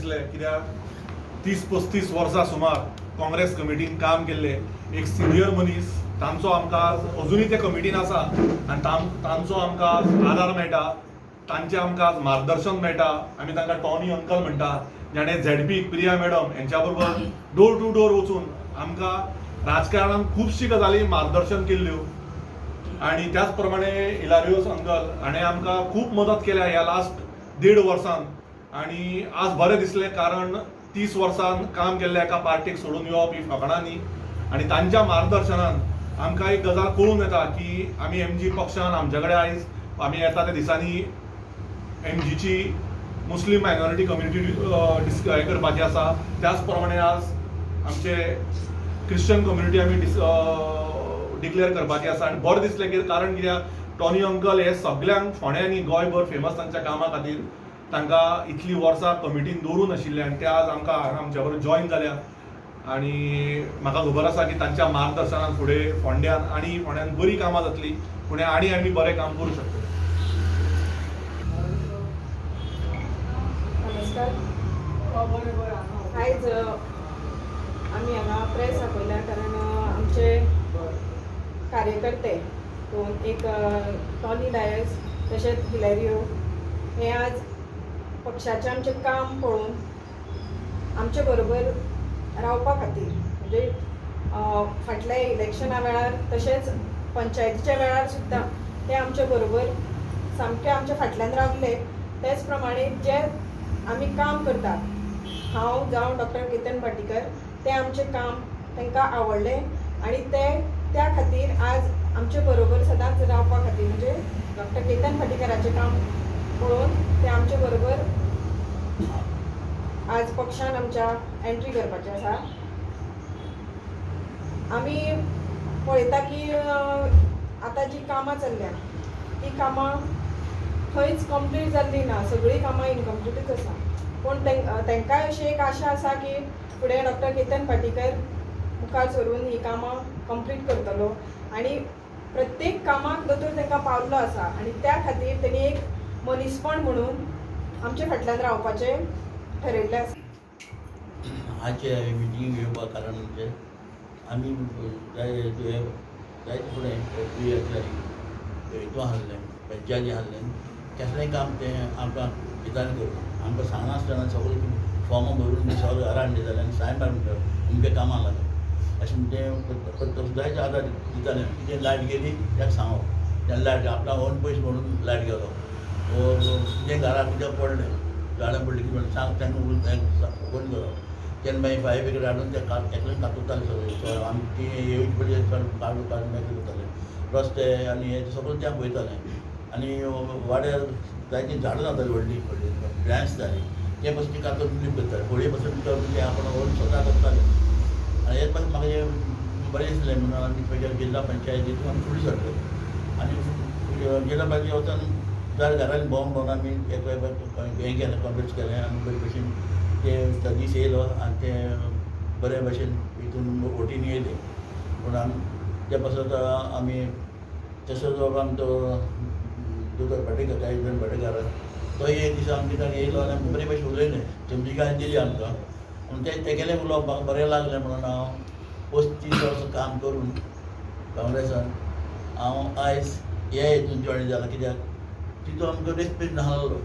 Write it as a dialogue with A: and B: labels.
A: दिसलें कित्याक 30-35 वर्सां सुमार काँग्रेस कमिटीन काम केल्लें एक सिनियर मनीस तांचो आमकां अजुनूय ते कमिटीन आसा आनी तांचो आमकां आदार मेळटा, तांचें आमकां आज मार्गदर्शन मेळटा. आमी तांकां टॉनी अंकल म्हणटा, जाणें झेडपी प्रिया मॅडम हेंच्या बरोबर डोर टू डोर वचून आमकां राजकारणान खुबशी गजाली मार्गदर्शन केल्ल्यो. आनी त्याच प्रमाणे इलारियोस अंकल हाणें आमकां खूब मदत केल्या ह्या लास्ट 1.5 वर्सान. आनी आज बरें दिसलें कारण 30 वर्सान काम केल्ल्या एका पार्टीक सोडून येवप ही फकाणां न्ही. आनी तांच्या मार्गदर्शनान आमकां एक गजाल कळून येता की आमी एमजी पक्षान आमच्या कडेन आयज आमी येता त्या दिसांनी एमजीची मुस्लीम मायनॉरिटी कम्युनिटी हें करपाची आसा. त्याच प्रमाणे आज आमचे क्रिश्चन कम्युनिटी आमी डिक्लेअर करपाची आसा. आनी बरें दिसलें की कारण कित्याक टॉनी अंकल हे सगल्यांक फोंड्या आनी गोंयभर फेमस तांच्या कामा खातीर. तांकां इतलीं वर्सां कमिटीन दवरून आशिल्ले आनी ते आज आमकां हांगा आमच्या बरोबर जॉयन जाल्या. आनी म्हाका खबर आसा की तांच्या मार्गदर्शनान फुडें फोंड्यान आनी फोंड्यान बरीं कामां जातलीं, फुडें आनी आमी बरें काम करूं शकतले.
B: नमस्कार. आयज आमी हांगा प्रेस आपयल्या कारण आमचे कार्यकर्ते दोन, एक टॉनी डायस तशेंच हिलेरियो, हे आज पक्षाचें आमचें काम पळोवन आमचे बरोबर रावपा खातीर, म्हणजे फाटल्या इलेक्शना वेळार तशेंच पंचायतीच्या वेळार सुद्दां ते आमचे बरोबर सामके आमच्या फाटल्यान रावले. तेच प्रमाणे जे आमी काम करतात, हांव जावं डॉक्टर केतन भाटीकर, तें आमचें काम तांकां आवडलें आनी ते त्या खातीर आज आमचे बरोबर सदांच रावपा खातीर, म्हणजे डॉक्टर केतन भाटीकराचें काम पळोवन ते आमचे बरोबर आज पक्षान आमच्या एंट्री करपाची आसा. आमी पळयता की आतां जी कामां चल्ल्या ती कामां खंयच कंप्लीट जाल्ली ना, सगळीं कामां इनकम्प्लिटूच आसा. पूण तांकांय अशी एक आशा आसा की फुडें डॉक्टर केतन भाटीकर मुखार सरून ही कामां कंप्लीट करतलो आनी प्रत्येक कामाक दोतोर तांकां पावल्लो आसा आनी त्या खातीर तेणी एक मनीसपण म्हणून आमच्या फाटल्यान रावपाचें ठरयल्लें आसा.
C: आजचे मिटींग घेवपाक कारण म्हणजे आमी जायते फुडें हितून आहलें, पंचायती आहलें, केसलेंय काम तें आमकां दितालें करून, आमकां सांगनासतना सगळें फॉर्मां भरून बी सगळें घरा हाडून दितालें आनी सायन मार म्हणटाले अमकें कामां लागता अशें म्हणजें जायते आदार दितालें. कितें लायट गेली ताका सांगप, तेन्ना लायट आपणा ओन पयशे म्हणून लायट गेलो वो कितें घरा कितें पडलें, झाडां पडलीं कितें म्हणून सांग तांकां फोन करप. तेन्ना मागीर फायर ब्रिगेड हाडून ते एकल्यान कातरताले सगळें. आमी ती येवची पयलीं काडून काडून मेकळे करताले रस्ते आनी हे सगळें तें पळयतालें. आनी वाड्यार जायतीं झाडां जातालीं व्हडलीं व्हडलीं ब्रांच जालीं ते पासून ती कातरून क्लीन करताले, फळये पासून ते आपण व्हरून स्वता करताले. आनी हें पासून म्हाका हें बरें दिसलें म्हणून आमी खंयच्या जिल्हा पंचायतीतून आमी फुडें सरले. आनी जिल्हा पंचायती वचून जाय घरांनी भोंवन भोंवन आमी एक हें केलें, कॉम्प्लेक्स केलें आनी बरे भशेन ते दीस येयलो आनी ते बरे भशेन हितून वोटीन येयले. पूण आमी ते पासत आमी तसोच बाबा आमचो दोतोर भाटेकार, कांय भाटेकार, तोय एक दीस आमच्या कडेन येयलो आनी आमी बरे भशेन उलयले, समजिकाय दिली आमकां. पूण तें तेगेलें उलोवप म्हाका बरें लागलें म्हणून हांव 35 वर्सां काम करून काँग्रेसान हांव आयज हे हितून जॉयन जाला. कित्याक तितून आमकां रेस्पेद नासलो.